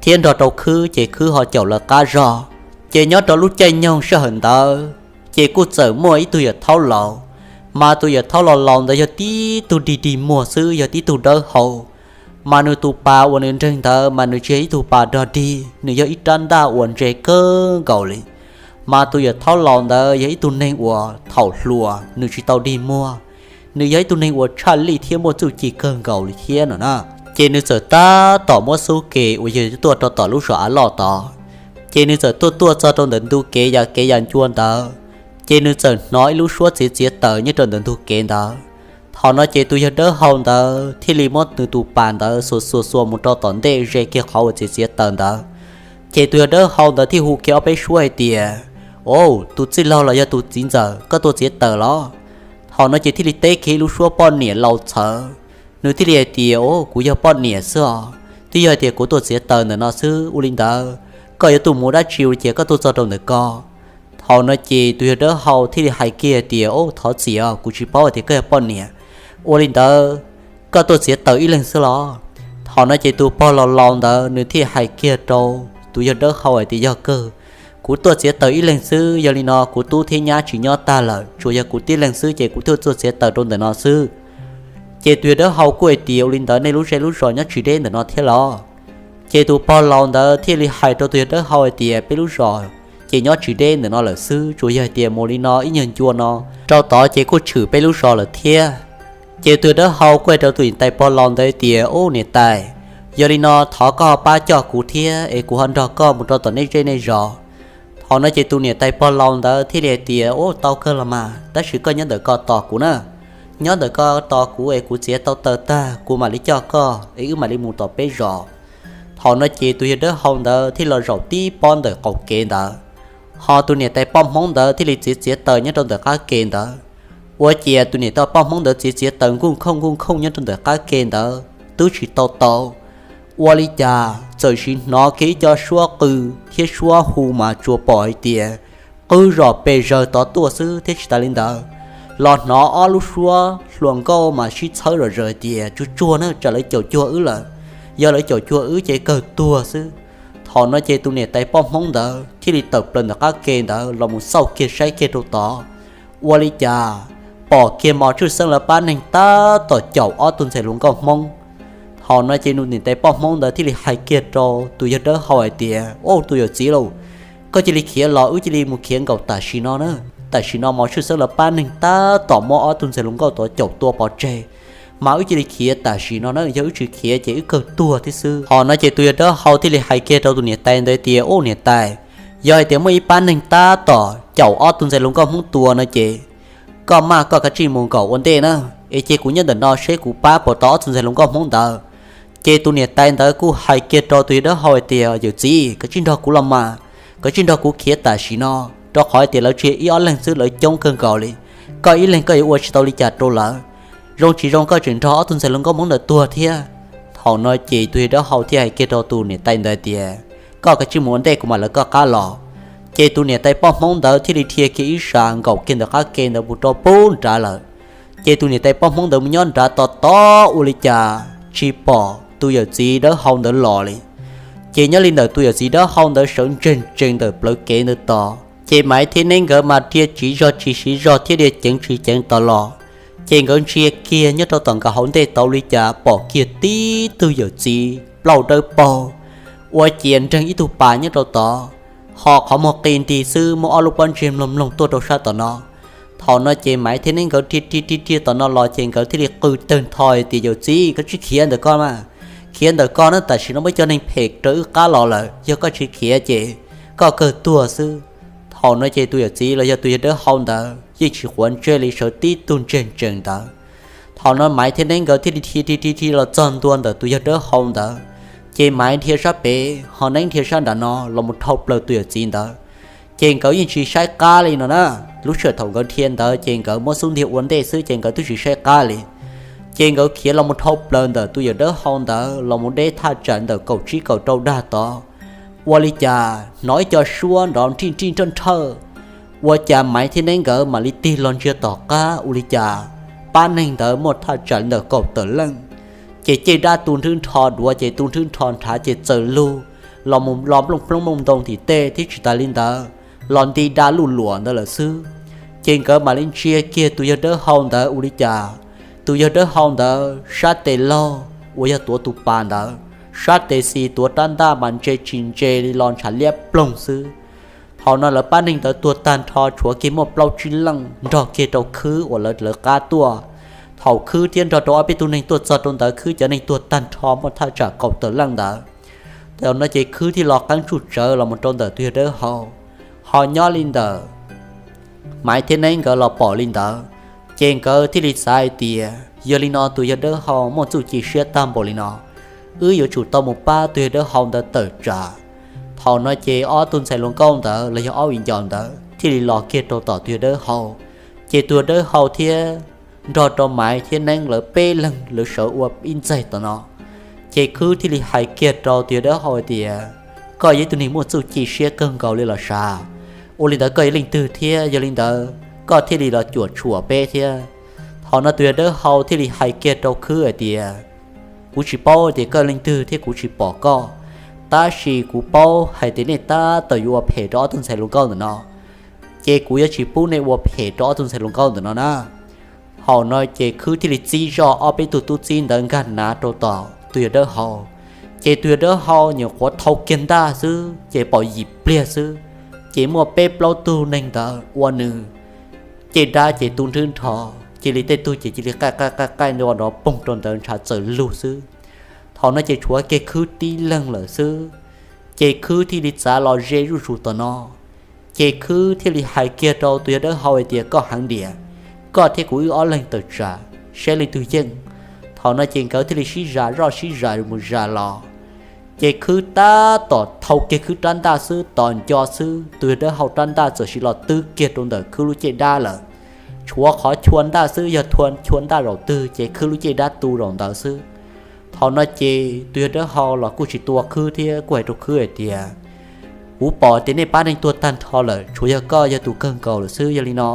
thiab nrog rau Khwb ces Khwb ho caum lawv qab zog. Ces nyob rau lub caij nyoog sij hawm ntawd ces kuj txawm muaj ib tug yawm thaub laus, mas tus yawm thaub laus laus ntawd yog tib tug dig dig muag xwb, yog tib tug dawb hau. Mas nws tus pas uas nws nreeg ntawd mas nws tsis yog ib tug pas dog dig, nws yog ib rab ntaj uas ntse kawg nkaus li. Mas tus yawm thaub laus ntawd yog ib tug neeg uas thaum hluas nws tsis tau dig muag, nws yog ib tug neeg uas tshaj lij thiab muaj txuj ci kawg nkaus li thiab no na. Ces nws txawm tab tom muab xub ke uas yog tuaj rau tom lub zos Av Loj tod. Ces nws txawm tuaj tuaj txog rau ntawm ntug kev yav kev yav ncua ntawd, ces nws txawm hnov ib lub suab txiav txiav taws nyob rau ntawm ntug kev ntawd. Thaum no ces tus yawg dawb hau ntawd thiaj li muab nws tus pas ntawd xuas xuas xuas mus rau tom ntej ze kiag qhov uas txiav txiav taws ntawd. Ces tus yawg dawb hau ntawd thiaj hu kiag ob peb suab hais tias, Au, tus txij laug los yog tus txiv ntxawm, koj tuaj txiav taws los? Thaum no ces thiaj li teb kiag ib lub suab poj niam laus txhawv. Nws thiaj li hais tias, Au, kuv yog poj niam xwb os, twb yog hais tias kuv tuaj txiav taws ntawm no xwb, ua li ntawd koj yuav tuaj mus dab tsi ua li cas koj tuaj txog rau ntawm ko? Thaum no ces tus yawg dawb hau thiaj li hais kiag tias, Au, thov txim os, kuv tsis paub hais tias koj yog poj niam, ua li ntawd koj tuaj txiav taws ib leeg xwb los? Thaum no ces tus pog laus laus ntawd nws thiaj hais kiag rau tus yawg dawb hau hais tias, Yog kawg, kuv tuaj txiav taws ib leeg xwb, yog li no kuv tub thiab nyab tsis nyob tag lawm, tsuas yog kuv tib leeg xwb ces kuv thiaj tuaj txiav taws rau ntawm no xwb. Ces tus yawg dawb hau kuj hais tias, Ua li ntawd nej lub zej lub zos nyob tsis deb ntawm no thiab los? Ces tus pog laus ntawd thiaj li hais rau tus yawg dawb hau hais tias, Peb lub zos ces nyob tsis deb ntawm no lawm xwb, tsuas yog hais tias mus li no ib nyuag ncua no rau tod ces kuj tshwm peb lub zos lawm thiab. Ces tus yawg dawb hau kuj hais rau tus niam tais pog laus ntawd tias, Ub niam tais, yog li no thov koj ho pab coj kuv thiab es kuv ho nrog koj mus rau tom nej zej nej zos. Thaum no ces tus niam tais pog laus ntawd thiaj li hais tias, Ub, tau kawg los mas, tab sis koj nyob ntawm ko tos kuv na. Nyob ntawm ko tos kuv es kuv txiav tau taws tag kuv mam li coj koj es wb mam li mus tom peb zos. Thaum no ces tus yawg dawb hau ntawd thiaj los zaum tib pob ntawm qaum kev ntawd, ho tus niam tais poj hmoob ntawd thiaj li txiav txiav taws nyob rau ntawm qab ke ntawd. Ua ciav tus niam tais poj hmoob ntawd txiav txiav taws nkuj nkhooj nkuj nkhooj nyob rau ntawm qab ke ntawd twb tsis tau tau. Ua li cas txawm sim hnov kiag ib co suab qw thiab suab hu mas tsuas pom hais tias qwb zom pes zaws tod tuaj xwb thiab tsis tas li ntawd, los hnov ob lub suab hluas nkauj mas sib txhawb zom zaws hais tias, Tsuag tsuag na, tsam lawv caum cuag wb lawm, yog lawv caum cuag wb ces kawg tuag xwb. Thaum no ces tus niam tais poj hmoob ntawd thiaj li tawm plaws ntawm qab ke ntawd los mus xauj kiag saib kiag rau tod. Ua li cas pom kiag Mos Tshwj Xeeb lawv pab neeg tab tom caum ob tug ntxhais hluas nkauj hmoob. Thaum no ces tus niam tais poj hmoob ntawd thiaj li hais kiag rau tus yawg dawb hau hais tias, Ub, tus yawm txiv lauj, koj cia li khiav los wb cia li mus khiav nkaum tam sim no na. Tam sim no Mos Tshwj Xeeb lawv pab neeg tab tom muab ob tug ntxhais hluas nkauj tod caum tua pov tseg, mas wb cia li khiav tam sim no na, yog wb tsis khiav ces wb kawg tuag thiab xwb. Thaum no ces tus yawg dawb hau thiaj li hais kiag rau tus niam tais ntawd tias, Ub niam tais, yog hais tias muaj ib pab neeg tab tom caum ob tug ntxhais hluas nkauj hmoob tua no ces koj maj koj kav tsij mus nkaum ua ntej na, es cia kuv nyob ntawm no seb kuv pab puas tau ob tug ntxhais hluas nkauj hmoob ntawd. Ces tus niam tais ntawd kuj hais kiag rau tus yawg dawb hau hais tias, Yawm txiv, kav tsij nrog kuv los mas, kav tsij nrog kuv khiav tam sim no, rau qhov hais tias lawv tsis yog ib ob leeg xwb, lawv coob kawg nkaus li. Koj ib leeg koj yuav ua tsis tau li cas rau lawv. Zoo tsis zoo koj tseem nrog ob tug ntxhais hluas nkauj hmoob ntawd tuag thiab. Thaum no ces tus yawg dawb hau thiaj hais kiag rau tus niam tais ntawd tias, Koj kav tsij mus ua ntej kuv mam lawv koj qab los. Ces tus niam tais poj hmoob ntawd thiaj li dhia kiag ib sab nkaum kiag ntawm qab ke ntawd mus rau pub nrad lawm. Ces tus niam tais poj hmoob ntawd mus nyob nrad tos tos ua li cas tsis pom tus yawm txiv dawb hau ntawd los li. Ces nyob li ntawm tus yawm txiv dawb hau ntawd sawv ntseg ntsees ntawm plawv kev ntawd tos, ces Maiv thiab Neeb nkawd mas dhia tsiv zog tsis siv zog thiab dhia ceev tsis ceev tos los. Ces nkawd ntsia kiag nyob rau tom nkawd hauv ntej tod ua li cas pom kiag tib tug yawm txiv plaub dawb paug, ua ciav nreeg ib tug pas nyob rau tod, ho qhov muag qi nti xwb muaj ob lub pob ntseg mloog mloog tuaj rau sab tom no. Thaum no ces Maiv thiab Neeb nkawd dhia dhia dhia dhia tom no los ces nkawd thiaj li qw tawg ntho hais tias, Yawm txiv, koj tsis khiav ntawm ko mas, khiav ntawm ko na, tam sim no muaj cov neeg phem raws wb qab los lawm, yog koj tsis khiav ces koj kawg tuag xwb. Thaum no ces tus yawm txiv los yog tus yawg dawb hau ntawd yeej tsis quav ntsej li, sawv tib tug ntseeg ntsees ntawd. Thaum no Maiv thiab Neeb nkawd thiaj li dhia dhia dhia dhia los txog ntua ntawm tus yawg dawb hau ntawd, ces Maiv dhia sab pem ho Neeb dhia sab nram no los mus dhau plaws tus yawm txiv ntawd. Ces nkawd yeej tsis saib qab li no na. Lub sij hawm thaum nkawd dhia ntawd ces nkawd muab xub ntiag ua ntej xwb ces nkawd twb tsis saib qab li. Ces nkawd khiav los mus dhau plaws ntawm tus yawm dawb hau ntawd los mus deb thaj tsam ntawm kaum tsib kaum rau dag tod. Ua li cas hnov ib co suab nrov nrij nrij nrhawj nrhawj, ua cas Maiv thiab Neeb nkawd mam li tig los ntsia tom qab ua li cas pab neeg ntawd muaj thaj tsam li ntawm kaum tawm leej. Ces cej dab tu nrhwb nrho duav ces tu nrhwb nrho nrhav ces txawm lug los mus lo nplooj ploob nplooj ntoo tim tej thiab tsis tas li ntawd los nti da luj luam ntawd lawm xwb. Ces nkawd mam li ntsia kiag tus yawg dawb hau ntawd ua li cas tus yawg dawb hau ntawd sab tes laug uas yog tuav tus pas ntawd, sab tes xis tuav rab ntaj mas ntse tsis ntse li los ntshav liab ploog xwb. Thaum no lawv pab neeg ntawd tuag tag nrho tshuav kiag muaj plaub tsib leej nrog kiag rau khwb uas lawv lawv qab tuaj. Thaum khwb thiab nrog rau ob peb tug neeg tuaj txog rau ntawd khwb cov neeg tuag tag nrho muaj thaj tsam kaum tawm leej ntawd. Thaum no ces khwb thiaj los qeeb tsuj tsawv los mus rau ntawm tus yawg dawb hau. Ho nyob li ntawm Maiv thiab Neeb nkawd los pom li ntawd, ces nkawd thiaj li xav hais tias yog li no tus yawg dawb hau muaj txuj ci siab tag npaum li no, wb yuav tsum tau mus pab tus yawg dawb hau ntawd tawm tsam. Thaum no ces ob tug ntxhais hluas nkauj ntawd los yog ob viv ncaus ntawd thiaj li los kiag rau tom tus yawg dawb hau. Ces tus yawg dawb hau thiab nrog rau Maiv thiab Neeb lawv peb leeg lawv sawv ua ib ntxaig tom no. Ces khwb thiaj li hais kiag rau tus yawg dawb hau hais tias, koj yog ib tug neeg muaj txuj ci siab kawg nkaus li los sav. Ua li ntawd koj yog leej twg thiab yog li ntawd koj thiaj li los cuam tshuam peb thiab? Thaum no tus yawg dawb hau thiaj li hais kiag rau khwb hais tias, kuv tsis paub tias koj yog leej twg thiab kuv tsis pom koj, tab sis kuv paub hais tias nej tab tom yuav ua phem rau ob tug ntxhais hluas nkauj ntawm no, ces kuv yuav tsis pub nej ua phem rau ob tug ntxhais hluas nkauj ntawm no na. Thaum no ces khwb thiaj li txib zoj ob peb tug tub txib ntawd nkag nav rau tom tus yawg dawb hau. Ces tus yawg dawb hau nyuam qhuav thau kiag ntaj xwb ces pom yim pliag xwb, ces muaj peb plaub tug neeg ntawd ua nws cej dab ces tu nrhwb nrho, cia li tej tug ces cia li qaij qaij qaij qaij nrov poog rau ntawd ntshav txawm lug xwb. Thaum no ces tshuav kiag khwb tib leeg lawm xwb. Ces khwb thiaj li txav los ze zuj zus tom no. Ces khwb thiaj li hais kiag rau tus yawg dawb hau hais tias, koj heev diam, koj thiab kuv wb ob leeg tawm tsam saib leej twg yeej. Thaum no ces nkawd thiaj li sib zam zoj sib zam mus zam los. Ces khwb tab tom thau kiag khwb rab ntaj xwb, tos nco xwb tus yawg dawb hau rab ntaj txawm sim los twb kiag rau ntawm khwb lub cej dab lawm. Tshuav qhov chua ntaj xwb, yog chua ntaj zaum twg ces khwb lub cej dab tu zaum ntawd xwb. Thaum no ces tus yawg dawb hau los kuj tsis tua khwb thiab kuj hais rau khwb hais tias, kuv pom tias nej pab neeg tuag tag nrho lawm, tshuav yog koj yog tus kawg nkaus lawm xwb. Yog li no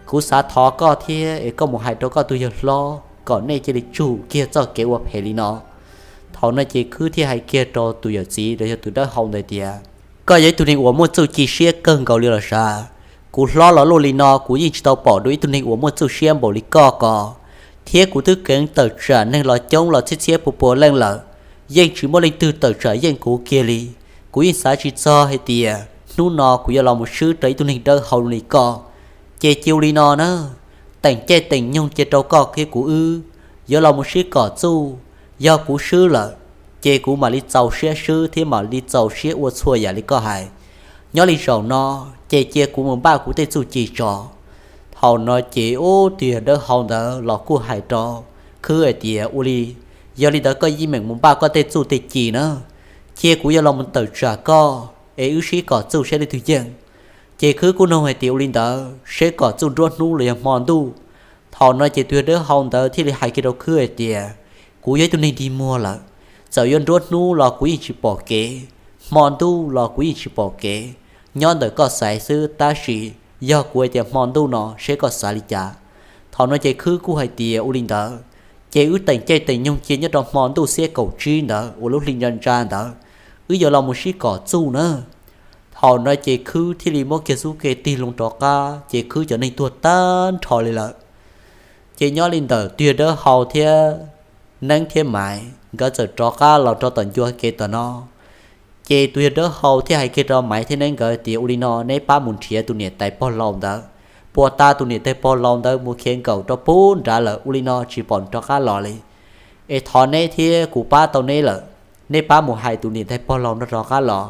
kuv xav thov koj thiab es koj mus hais rau koj tus yawg hlob kom nej cia li tsum kiag txoj kev ua phem li no. Thaum no ces khwb thiaj hais kiag rau tus yawm txiv los yog tus dawb hau ntawd tias, koj yog ib tug neeg uas muaj txuj ci siab kawg nkaus li los sav. Kuv hlob los luaj li no kuv yeej tsis tau pom dua ib tug neeg uas muaj txuj siab npaum li koj ko, thiab kuv twb keev tawm tsam neeg los coob los txhiab txhiab pua pua leej lawm, yeej tsis muaj leej twg tawm tsam yeej kuv kiag li. Kuv yeej xav tsis txog hais tias hnub no kuv yuav los mus swb rau ib tug neeg dawb hau li koj. Ces cia li no na, teem caij teem nyoog cia rau koj thiab kuv wb yuav los mus sib kom txuj. Yog kuv swb lawm, ces kuv mam li txaus siab swb thiab mam li txaus siab ua txhua yam li koj hais. Nyob li zaum no, ces cia kuv mus npaj kuv tej txuj ci tso. Thaum no ces ub tus yawg dawb hau ntawd los kuj hais rau khwb hais tias, ua li, yog li ntawd koj yeej meem mus npaj koj tej txuj tej ci na, cia kuv yuav los mus tawm tsam koj es wb sib kom txuj saib leej twg yeej. Ces khwb kuj nug hais tias, ua li ntawd seb kom txuj nruab hnub los yog hmo ntuj? Thaum no ces tus yawg dawb hau ntawd thiaj li hais kiag rau khwb hais tias, kuv yog ib tug neeg dig muag lawm, txawm yuav nruab hnub los kuv yeej tsis pom kev, hmo ntuj los kuv yeej tsis pom kev. Nyob ntawm koj xaiv xwb, tab sis yog kuv hais tias hmo ntuj no seb koj xav li cas. Thaum no ces khwb kuj hais tias, ua li ntawd ces wb teem caij teem nyoog cia nyob rau hmo ntuj xiab kaum tsib ntawd uas lub hli ntsa ntsa ntawd, wb yuav los mus sib kom txuj na. Thaum no ces khwb thiaj li muab kiag xub ke tig loo rov qab, ces khwb cov neeg tuag tag nrho li lawm. Ces nyob li ntawm tus yawg dawb hau thiab Neeb thiab Maiv nkawd txawm rov qab los rau tom ncua kev tom no. Ces tus yawg dawb hau thiaj hais kiag rau Maiv thiab Neeb nkawd tias, ua li no neb pab mus nrhiav tus niam tais pog laus ntawd. Puag ta tus niam tais pog laus ntawd mus khiav nkaum rau pub nrad lawm, ua li no tsis pom rov qab los li. Es thov neb thiab kuv pab tau neb lawm, neb pab mus hais tus niam tais pog laus no rov qab los,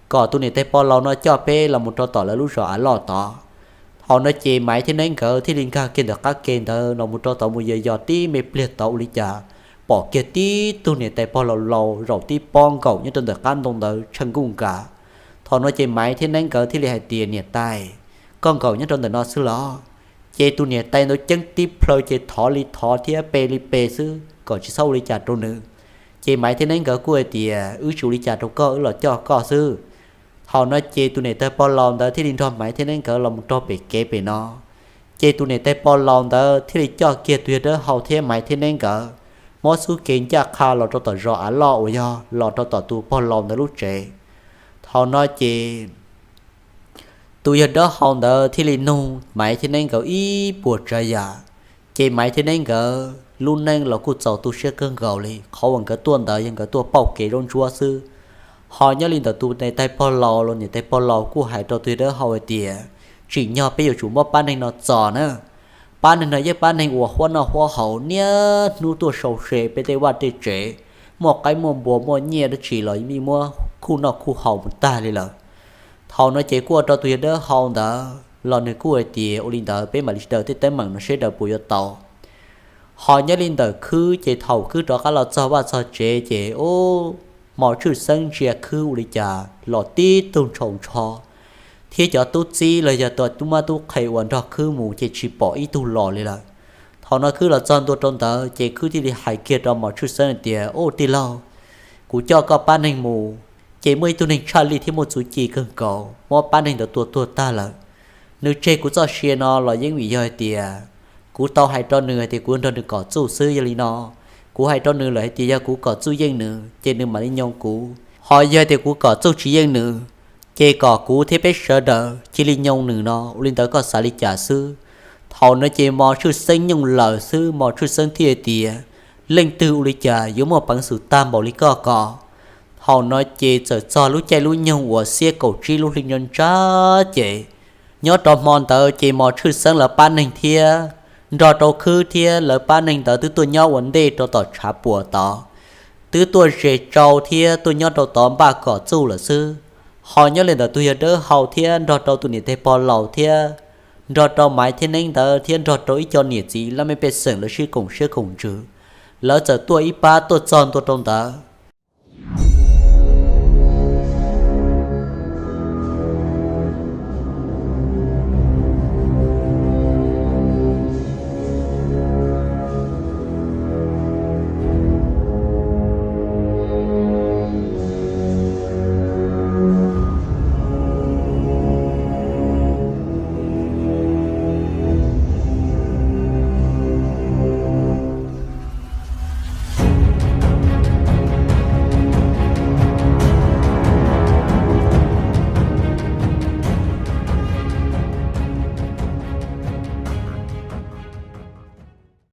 kom tus niam tais pog laus no coj peb los mus rau tom lawv lub zos av loj tod. Thaum no ces Maiv thiab Neeb nkawd thiaj li nkag kiag ntawm qab ke ntawd los mus rau tod mus yos yos tib me pliag tod ua li cas pom kiag tib tug niam tais pog laus laus zaum tib pob nkaum nyob rau ntawm qab ntoo ntawd tsheej nkuj nkas. Thaum no ces Maiv thiab Neeb nkawd thiaj li hais tias, niam tais, koj nkaum nyob rau ntawm no xwb los? Ces tus niam tais ntawd ceeb tib plhaw ces thov li thov thiab pe li pe xwb kom tsis txhob ua li cas rau nws. Ces Maiv thiab Neeb nkawd kuj hais tias, Wb tsis ua li cas rau koj, wb los coj koj xwb. Thaum no ces tus niam tais pog laus ntawd thiaj li nrog Maiv thiab Neeb nkawd los mus rau pem kev pem no. Ces tus niam tais pog laus ntawd thiaj li coj kiag tus yawg dawb hau thiab Maiv thiab Neeb nkawd muab xub kev ncaj qha los rau tom zos av loj uas yog los rau tom tus pog laus ntawd lub tsev. Thaum no ces tus yawg dawb hau ntawd thiaj li nug Maiv thiab Neeb nkawd ib puas tsav yam. Ces Maiv thiab Neeb nkawd lub neej los kuj txaus tu siab kawg nkaus li, qhov uas nkawd tuaj ntawd yog nkawd tuaj pauj kev zaub ntsuab xwb. Ho nyob li ntawm tus niam tais pog laus los niam tais pog laus kuj hais rau tus yawg dawb hau hais tias, Tsim nyog peb yuav tsum muab pab neeg no txo na. Pab neeg no yeej pab neeg uas huab noj huab haus niaj hnub tuaj sau se peb tej vaj tej tsev, muaj qaib muaj npua muaj nyiaj dab tsi los yeej muab khuj noj khuj haus mus tag li lawm. Thaum no ces kuj ua rau tus yawg dawb hau ntawd los nws kuj hais tias, Ua li ntawd peb mam li daws tej teeb meem no seb daws puas yuav tau. Ho nyob li ntawm Khwb ces thaum Khwb rov qab los txog vaj txog tsev ces ub, Mos Tshwj Xeeb ntsia Khwb ua li cas los tib tug ntshaus ntsho, thiab cov tub txib los yog cov tub mab tub qhe uas nrog Khwb mus ces tsis pom ib tug los li lawm. Thaum no Khwb los txog ntua rau ntawd ces Khwb thiaj li hais kiag rau Mos Tshwj Xeeb hais tias, Ub tij laug, kuv coj koj pab neeg mus, ces muaj ib tug neeg tshaj lij thiab muaj txuj ci kawg nkaus muab pab neeg ntawd tua tuag tag lawm. Nws tseg kuv txoj sia no los yeej vim yog hais tias kuv tau hais rau nws hais tias kuv nrog nws kom txuj xwb. Yog li no, kuv hais rau nws lawm hais tias yog kuv kom txuj yeej nws ces nws mam li nyoo kuv, ho yog tias kuv kom txuj tsis yeej nws, ces kom kuv thiab peb sawv daws cia li nyoo nws no. Ua li ntawd koj xav li cas xwb? Thaum no ces Mos Tshwj Xeeb nyooj lawm xwb, Mos Tshwj Xeeb thiaj tias, Leej twg ua li cas yuav muaj peev xwm tag npaum li koj ko? Thaum no ces txawm txog lub caij lub nyoog uas xiab kaum tsib lub hli ntsab ces nyob rau hmo ntawd ces Mos Tshwj Xeeb lawv pab neeg thiab nrog rau Khwb thiab lawv pab neeg ntawd twb tuaj nyob ua ntej rau tom tshav puam tod, twb tuaj zes tsau thiab tuaj nyob rau tod npaj kom txuj lawm xwb. Ho nyob li ntawm tus yawg dawb hau thiab nrog rau tus niam tais pog laus thiab nrog rau Maiv thiab Neeb ntawd thiab nrog rau ib co niam txiv laj mej pej xeem lawv sib koom siab koom ntsws, lawv txawm tuaj ib pab tuaj txog ntua rau ntawd.